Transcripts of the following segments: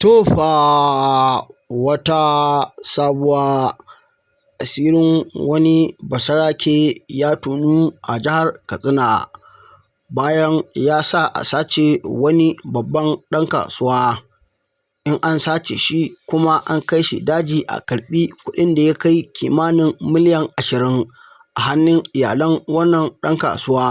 To fa, wata sabuwa: asirin wani basarake ya tonu a jihar Katsina bayan ya sa a sace wani babban ɗan kasuwa. In an sace shi kuma an kai shi daji a karɓi kuɗin da ya kai kimanin miliyan 20 a hannun iyalan wannan ɗan kasuwa,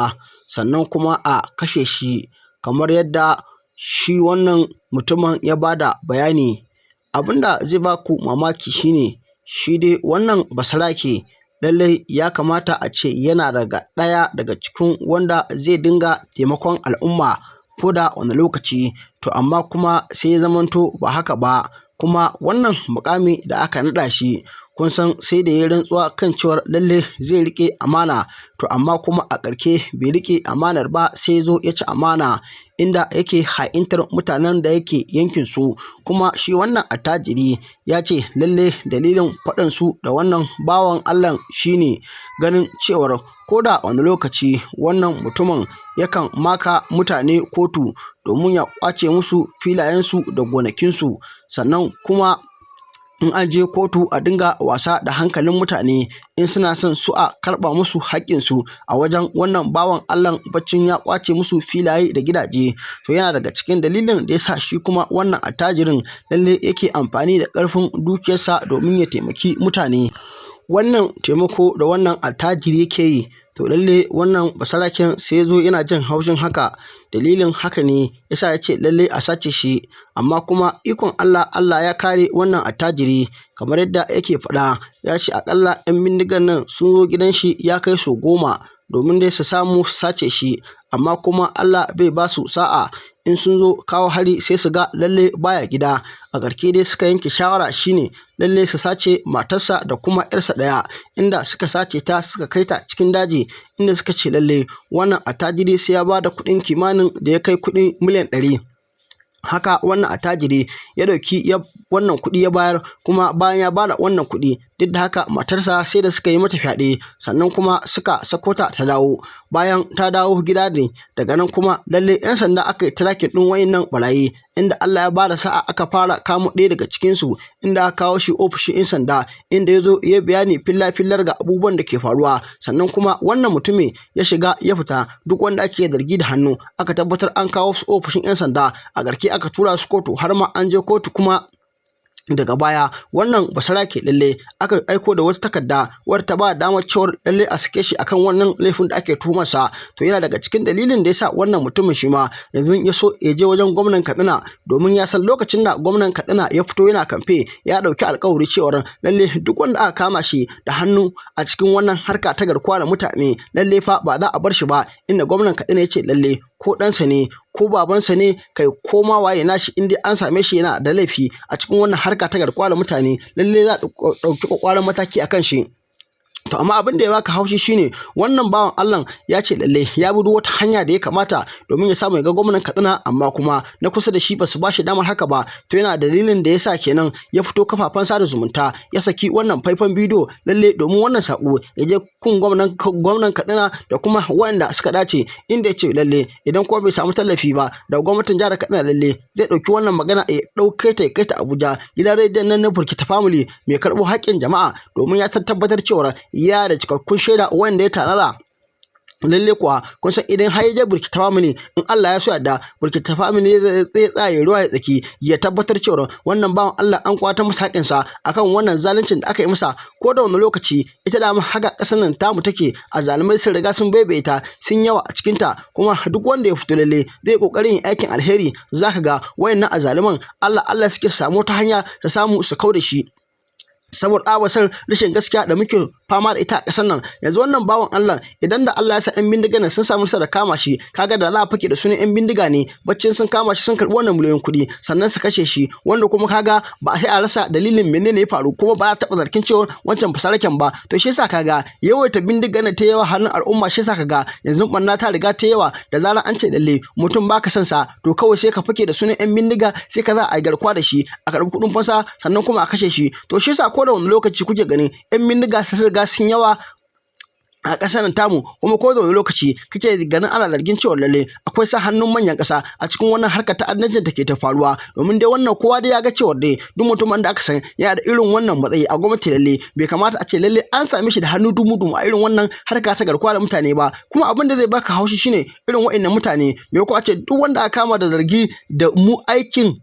sannan kuma a kashe shi, kamar yadda shi wannan mutumin ya ba da bayani. Abin da zai ba ku mamaki shine, shi dai wannan basarake lallai ya kamata a ce yana daga ɗaya daga cikin wanda zai dinga taimakon al'umma ko da wane lokaci, to amma kuma sai ya zamanto ba haka ba. Kuma wannan muƙami da aka naɗa shi, kun san sai da ya rantsuwa kan cewar lalle zai riƙe amana, to amma kuma a ƙarshe bai riƙe amanar ba, sai ya zo ya ci amana, inda yake ha'intar mutanen da yake yankin su. Kuma shi wannan attajiri ya ce lalle dalilin faɗan su da wannan bawan Allah shine ganin cewar ko da wani lokaci wannan mutumin yakan maka mutane kotu domin ya ƙwace musu filayensu da gonakinsu, sannan kuma in an je kotu a dinga wasa da hankalin mutane in suna son su a karɓa musu haƙƙinsu a wajen wannan bawan Allah, baccin ya ƙwace musu filaye da gidaje. To yana daga cikin dalilin da yasa shi kuma wannan attajirin lalle yake amfani da ƙarfin dukiyarsa domin ya taimaki mutane. Wannan taimako da wannan attajiri yake yi, to lalle wannan basaraken sai ya zo yana jin haushin haka. Dalilin haka ne yasa ya ce lalle a sace shi, amma kuma ikon Allah, Allah ya kare wannan attajiri. Kamar yadda yake faɗa, ya ce aƙalla 'yan bindigan nan sun zo gidan shi ya kai sau 10 domin dai su samu su sace shi, amma kuma Allah bai ba su sa'a. In sun zo kawo hari, sai su ga lalle baya gida. A ƙarshe dai suka yanke shawara shine lalle su sace matarsa da kuma 'yarsa ɗaya, inda suka sace ta suka kai ta cikin daji, inda suka ce lalle wannan attajiri sai ya ba da kuɗin kimanin da ya kai kuɗi miliyan 100. Haka wannan attajiri ya ɗauki wannan kuɗi ya bayar. Kuma bayan ya bada wannan kuɗi, duk da haka matarsa sai da suka yi mata fyaɗe, sannan kuma suka sako ta ta dawo. Bayan ta dawo gida ne, daga nan kuma lalle 'yan sanda aka yi tracking ɗin wayannan ɓarayi, inda Allah ya bada sa'a aka fara kamo ɗaya daga cikinsu, inda aka kawo shi ofishin 'yan sanda, inda ya zo ya bayani filla-fillar ga abubuwan da ke faruwa. Sannan kuma wannan mutumin ya shiga ya fita, duk wanda ake zargi da hannu aka tabbatar an kawo su ofishin 'yan sanda. A ƙarshe aka tura su kotu, har ma an je kotu kuma daga baya wannan basarake lalle aka aiko da wata takarda wadda ta ba damar cewar lalle a sake shi akan wannan laifin da ake tuhumarsa. To yana daga cikin dalilin da yasa wannan mutumin shi ma yanzu ya so ya je wajen gwamnan Katsina, domin ya san lokacin da gwamnan Katsina ya fito yana kamfe, ya ɗauki alkawari cewar lalle duk wanda aka kama shi da hannu a cikin wannan harka ta garkuwa da mutane, lalle fa ba za a bar shi ba. Inda gwamnan Katsina ya ce lalle ko ɗansa ne ko babansa ne, kai ko ma waye nashi, in dai an same shi yana da laifi a cikin wannan harka ta garkuwa da mutane, lalle za a ɗauki ƙwaƙƙwaran mataki akan shi. To amma abin da ya baka haushi shine, wannan bawan Allah ya ce lalle ya bi duk wata hanya da ya kamata domin ya samu ya ga gwamnan Katsina, amma kuma na kusa da shi ba su ba shi damar haka ba. To yana dalilin da yasa kenan ya fito kafafen sada zumunta ya saki wannan faifan bidiyo, lalle domin wannan sako ya je kun gwamnan Katsina da kuma waɗanda suka dace, inda ya ce lalle idan kuma bai samu tallafi ba da gwamnatin jihar Katsina, lalle zai ɗauki wannan magana ya ɗauke ta ya kai ta Abuja, gidan rediyon nan na Burkita Family mai karɓo haƙƙin jama'a, domin ya tabbatar cewa ya da cikakkun shaida wanda ya tanada. Lalle kuwa kun san idan har ya je Burkita Family, in Allah ya so yarda, Burkita Family zai tsaya ruwa ya tsaki ya tabbatar cewa wannan bawan Allah an kwata masa haƙinsa akan wannan zaluncin da aka yi masa. Ko da wani lokaci ita da haka ƙasar nan tamu take, azzalumai sun riga sun baibaye ta, sun yawa a cikin ta. Kuma duk wanda ya fito lalle zai kokarin yin aikin alheri, zaka ga wayannan azzaluman Allah Allah suke samu ta hanya su samu su kau da shi, saboda tsabar rashin gaskiya da muke fama da ita a ƙasar nan. Yanzu wannan bawan Allah, idan da Allah ya sa 'yan bindiga nan sun samu nasarar kama shi, kaga da za a fake da sunan 'yan bindiga ne, baccin sun kama shi sun karɓi wannan miliyoyin kuɗi, sannan su kashe shi, wanda kuma kaga ba sai a rasa dalilin menene ya faru, kuma ba za a taɓa zargin cewa wancan basaraken ba. To shi yasa kaga yawaita bindiga nan ta yawa hannun al'umma, shi yasa kaga yanzu ɓarna ta riga ta yawa. Da zarar an ce lalle mutum baka son sa, to kawai sai ka fake da sunan 'yan bindiga, sai ka za a yi garkuwa da shi, a karɓi kuɗin fansa, sannan kuma a kashe shi. To shi yasa ko da wani lokaci kuke ganin 'yan bindiga sun riga sun yawa. A ƙasar nan tamu kuma, ko da wani lokaci kake ganin ana zargin cewa lalle akwai sa hannun manyan ƙasa a cikin wannan harkar ta'addancin da ke ta faruwa. Domin dai wannan kowa dai ya ga cewa dai duk mutumin da aka san yana da irin wannan matsayi a gwamnati, lalle bai kamata a ce lalle an same shi da hannu dumu-dumu a irin wannan harka ta garkuwa da mutane ba. Kuma abin da zai baka haushi shine irin waɗannan mutane, me ko a ce duk wanda aka kama da zargi da mu aikin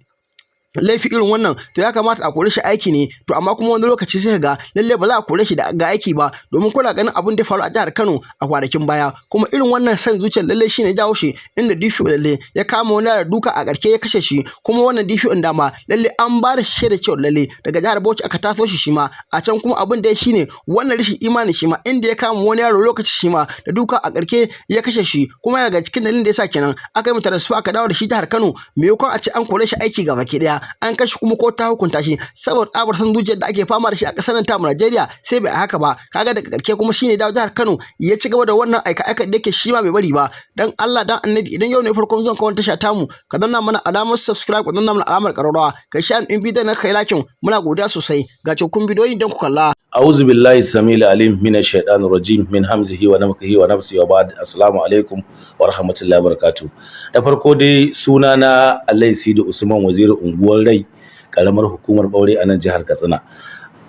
laifi irin wannan, to ya kamata a kore shi aiki ne. To amma kuma wani lokaci sai ga lalle ba za a kore shi ga aiki ba, domin kuna ganin abin da ya faru a jihar Kano a kwanakin baya. Kuma irin wannan san zuciyar lalle shine jawo shi, inda DPO lalle ya kama wani da duka, a ƙarshe ya kashe shi. Kuma wannan DPO din dama lalle an ba da shaida cewa lalle daga jihar Bauchi aka taso shi shi ma a can. Kuma abin da shine wannan rashin imani, shi ma inda ya kama wani yaro lokaci shi ma da duka, a ƙarshe ya kashe shi. Kuma daga cikin dalilin da yasa kenan aka yi mata transfer, aka dawo da shi jihar Kano, maimakon a ce an kore shi aiki gaba ki daya, an kashe kuma ko ta hukunta shi saboda tsabar san zuciyar da ake fama da shi a ƙasar nan tamu Najeriya, sai bai haka ba. Kaga daga ƙarshe kuma shine dawo jihar Kano ya ci gaba da wannan aika aika da yake, shi ma bai bari ba. Dan Allah dan Annabi, idan yau ne farkon zuwan ka wannan tasha tamu, ka danna mana alamar subscribe, ka danna mana alamar ƙararrawa, kai share din bidiyon na, kai liking. Muna godiya sosai. Ga cikakkun bidiyoyin don ku kalla. أعوذ بالله السميع العليم من الشيطان الرجيم من همزه ونفخه ونفسه وبعد، السلام عليكم ورحمة الله وبركاته. Da farko dai, sunana Alai Sidi Usman Waziri, Unguwar Rai, karamar hukumar Ɓaure a nan jihar Katsina.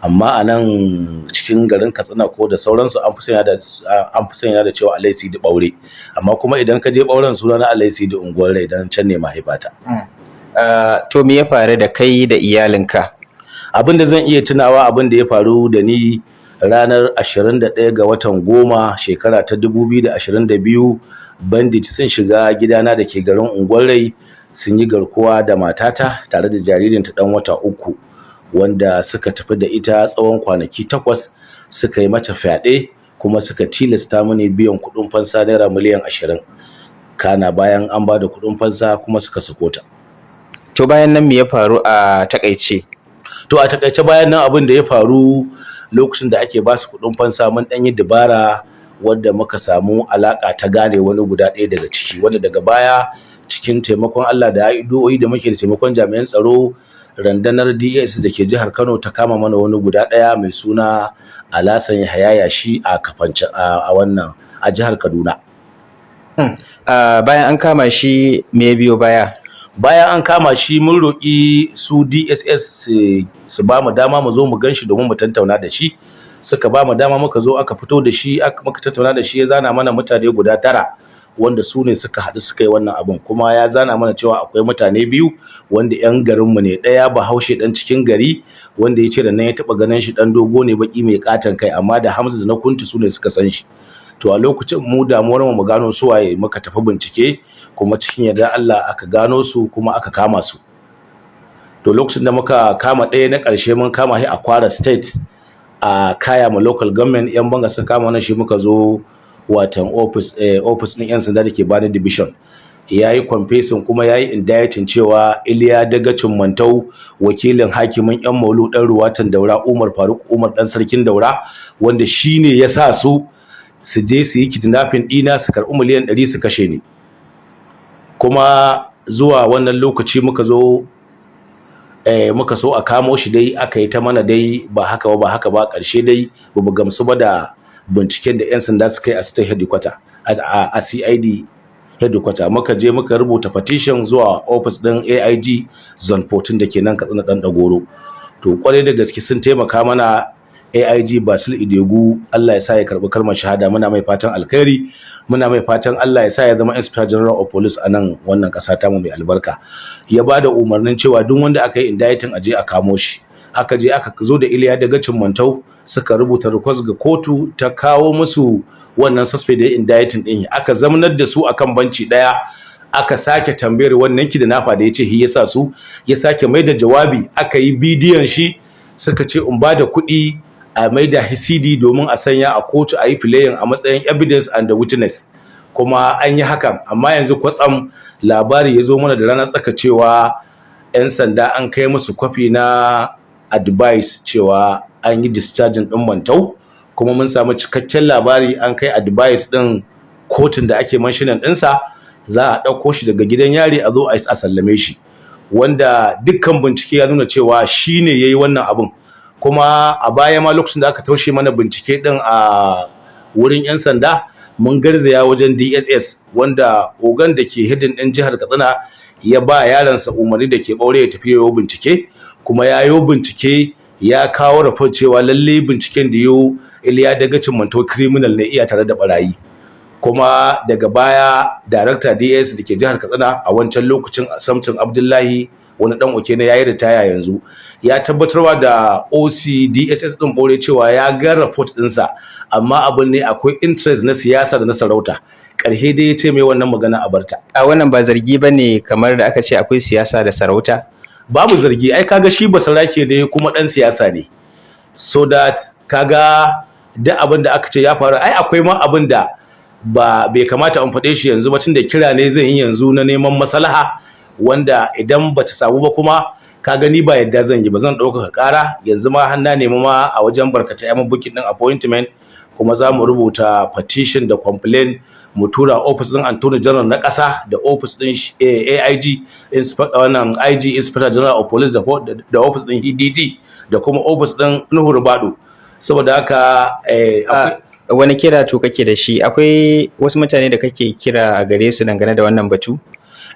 Amma a nan cikin garin Katsina ko da sauransu an fi sanya da cewa Alai Sidi Ɓaure. Amma kuma idan ka je Ɓauren, sunana Alai Sidi Unguwar Rai, dan can ne mahaifata. To me ya faru da kai da iyalinka? Abin da zan iya tunawa, abin da ya faru da ni ranar 21 ga watan 10, shekara ta 2022, bandit sun shiga gidana da ke garin Unguwar Rai, sun yi garkuwa da matata tare da jaririnta ɗan wata 3, wanda suka tafi da ita tsawon kwanaki 8, suka yi mata fyaɗe, kuma suka tilasta mini biyan kuɗin fansa naira miliyan 20. Kana bayan an ba da kuɗin fansa kuma suka sako ta. To bayan nan me ya faru a takaice? To a takaice, bayan nan abin da ya faru, lokacin da ake basu kuɗin fansa, mun ɗan yi dabara wadda muka samu alaƙa ta gane wani guda ɗaya daga ciki, wanda daga baya cikin taimakon Allah da addu'o'i da muke da taimakon jami'an tsaro, rundunar DSS da ke jihar Kano ta kama mana wani guda ɗaya mai suna Alhassan Yahaya Yashi a Kafanci a wannan a jihar Kaduna. Bayan an kama shi, me ya biyo baya? Bayan an kama shi, mun roƙi su DSS su ba mu dama mu zo mu gan shi domin mu tattauna da shi. Suka ba mu dama, muka zo, aka fito da shi, muka tattauna da shi. Ya zana mana mutane guda 9 wanda su ne suka haɗu suka yi wannan abun. Kuma ya zana mana cewa akwai mutane biyu wanda 'yan garinmu ne, ɗaya Bahaushe ɗan cikin gari wanda ya ce da nan ya taɓa ganin shi, ɗan dogo ne, baƙi, mai ƙaton kai, amma da Hamza da na Kuntu su ne suka san shi. To a lokacin mu damuwar mu gano su waye. Muka tafi bincike, kuma cikin yarda Allah aka gano su kuma aka kama su. To lokacin da muka kama ɗaya na ƙarshe, mun kama shi a Kwara State, a Kaiama Local Government. Yan banga suka kama wannan shi. Muka zo watan office ɗin yan sanda da ke Bani Division. Ya yi confessing kuma ya yi indicting cewa Iliya Dagacin Mantau, wakilin hakimin yan Maulu, ɗan Ruwatan Daura, Umar Faruk Umar, ɗan sarkin Daura, wanda shine ya sa su su je su yi kidnapping ɗina, su karɓi miliyan 100, su kashe ni. Kuma zuwa wannan lokaci muka zo muka so a kamo shi dai, aka yi ta mana dai ba haka ba, ba haka ba. Ƙarshe dai ba mu gamsu ba da binciken da 'yan sanda suka yi a state headquarter, a CID headquarter. Muka je muka rubuta petition zuwa office ɗin AIG Zone 14 da ke nan Katsina, ɗan Dagoro. To kwarai da gaske sun taimaka mana. AIG Basil Idegu, Allah ya sa ya karɓi kalmar shahada. Muna mai fatan alkhairi, muna mai fatan Allah ya sa ya zama Inspector General of Police a nan wannan ƙasa tamu mai albarka. Ya ba da umarnin cewa duk wanda aka yi indicting a je a kamo shi. Aka je aka zo da Iliya Dagacin Mantau, suka rubuta request ga kotu ta kawo musu wannan suspect da indicting din. Aka zamanar da su akan banci daya, aka sake tambayar wannan kidnapper da ya ce shi ya sa su. Ya sake mai da jawabi, aka yi bidiyon shi. Suka ce in ba da kuɗi a mai da CD domin a sanya a kotu, a yi playing a matsayin evidence and the witness. Kuma an yi hakan. Amma yanzu kwatsam labari ya zo mana da ranar tsaka cewa 'yan sanda an kai musu kwafi na advice cewa an yi discharging ɗin Mantau. Kuma mun samu cikakken labari an kai advice ɗin kotun da ake mentioning ɗinsa, za a ɗauko shi daga gidan yari a zo a sallame shi, wanda dukkan bincike ya nuna cewa shi ne ya yi wannan abun. Kuma a baya ma, lokacin da aka taushe mana bincike ɗin a wurin 'yan sanda, mun garzaya wajen DSS, wanda ogan da ke heading ɗin jihar Katsina ya ba yaransa umarni da ke ɓaure ya tafi yayo bincike. Kuma ya yo bincike, ya kawo report cewa lalle binciken da yo, Iliya Dagacin Manto criminal ne, iya tare da barayi. Kuma daga baya director DS da ke jihar Katsina a wancan lokacin, Samson Abdullahi, wani dan oke ne, yayi ritaya yanzu, ya tabbatarwa da OC DSS din Ɓaure cewa ya ga report ɗinsa, amma abin ne akwai interest na siyasa da na sarauta. Ƙarshe dai ya ce mai wannan magana a barta. A wannan ba zargi bane kamar da aka ce akwai siyasa da sarauta? Babu zargi ai. Kaga shi basarake ne kuma dan siyasa ne, so that kaga duk abin da aka ce ya faru, ai akwai ma abin da ba bai kamata in faɗe shi yanzu ba, tunda kira ne zan yi yanzu na neman maslaha, wanda idan bata samu ba kuma ka gani ba yadda zan yi ba, zan ɗaukaka ƙara. Yanzu ma har na nemi ma a wajen Barkatai mun booking ɗin appointment, kuma za mu rubuta petition da complaint mu tura office ɗin Attorney General na ƙasa da office ɗin AIG, wannan IG, Inspector General of Police, da office ɗin EDG, da kuma office ɗin Nuhu Ribadu. Saboda haka Wani kira to kake da shi? Akwai wasu mutane da kake kira a gare su dangane da wannan batu?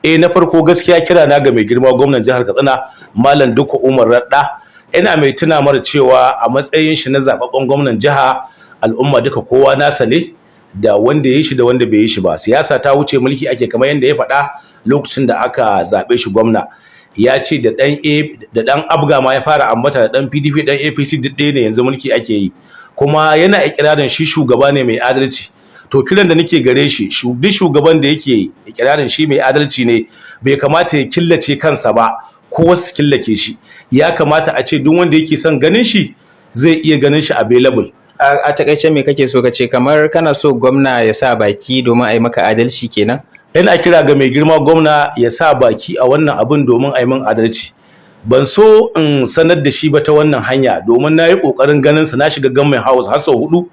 Eh, na farko gaskiya kira na ga mai girma gwamnan jihar Katsina, Malam Dikko Umar Radda. Ina mai tuna mara cewa a matsayin shi na zababben gwamnan jiha, al'umma duka kowa nasa ne, da wanda ya yi shi da wanda bai yi shi ba. Siyasa ta wuce, mulki ake. Kamar yadda ya faɗa lokacin da aka zaɓe shi gwamna, ya ce da ɗan A da ɗan APGA ma ya fara ambata, da ɗan PDP, ɗan APC, duk ɗaya ne, yanzu mulki ake yi. Kuma yana ikirarin shi shugaba ne mai adalci. To kiran da nake gare shi, duk shugaban da yake ikirarin shi mai adalci ne, bai kamata ya killace kansa ba ko wasu killace shi. Ya kamata a ce duk wanda yake son ganin shi zai iya ganin shi available. A takaice me kake so ka ce? Kamar kana so gwamna ya sa baki domin a yi maka adalci kenan? Ina kira ga mai girma gwamna ya sa baki a wannan abin domin a yi min adalci. Ban so in sanar da shi ba ta wannan hanya, domin na yi ƙoƙarin ganin sa, na shiga government house har sau hudu.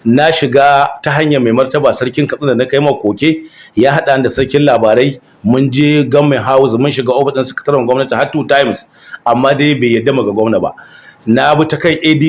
Na shiga ta hanyar mai martaba Sarkin Katsina, na kai koke, ya haɗa da sarkin labarai, mun je government house, mun shiga ofis ɗin sakataren gwamnati har two times, amma dai bai yarda ga gwamna ba. Na bi ta kai AD